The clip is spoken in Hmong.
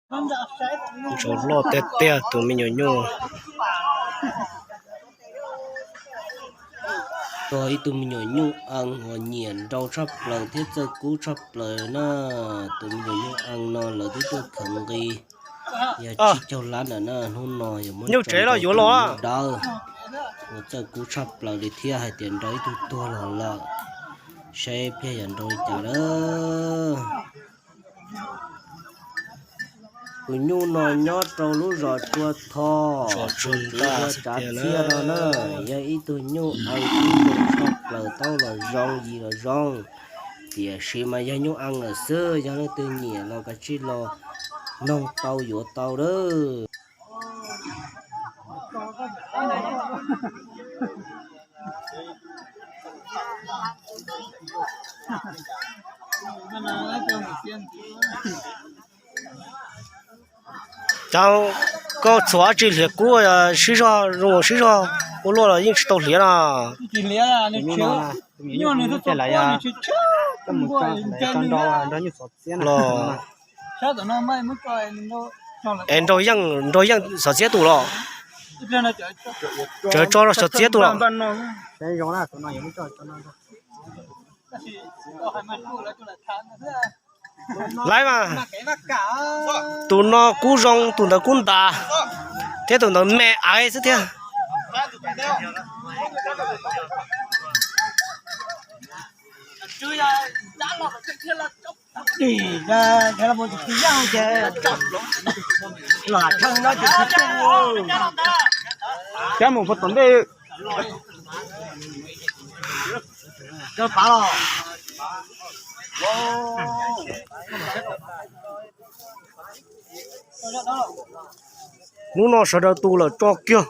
Ntsaum loj tiag tiag tus me nyuam nyuj. Ib tug me nyuam nyuj ees uas nyiam nrau tshaj plaws thiab txawj kub tshaj plaws na. Tus me nyuam nyuj ees no lawv twb tuaj khaws nqi yog tsib caug lab ntawm na. Hnub no yog muab nyuj tsev los yuav los dawb uas txawj kub tshaj plaws li thiab hais tias nrau ib tug tuag los lawm. Saib pliag yog nrau li cas lawm. Tus nyuj no nyob rau lub zos Tsua Tho, tus tswv yog Tsav Txhiaj no na. Yog ib tug nyuj ees kub zoo tshaj plaws, taub los zoo, yig los zoo, tiam sis mas yog nyuj ees lawm xwb. Yog leej twg nyiam los kav tsij los noog tau yuav tau lawm. Cas koj txhuam dab tsi hliav kub sib zog zoo sib zog, ua luaj los yeej tsis tau hliav na. Los es nraug yeej, nraug yeej xov txiab tus los? Tseem tso rau xov txiab tus los? Laiv mas, tus no kub zoo, tus ntawd kub ntas, thiab tus ntawd me aiv xwb thiab. Cab mus puag tom ntej. Hnub no sawv daws tu lawm tso kiag.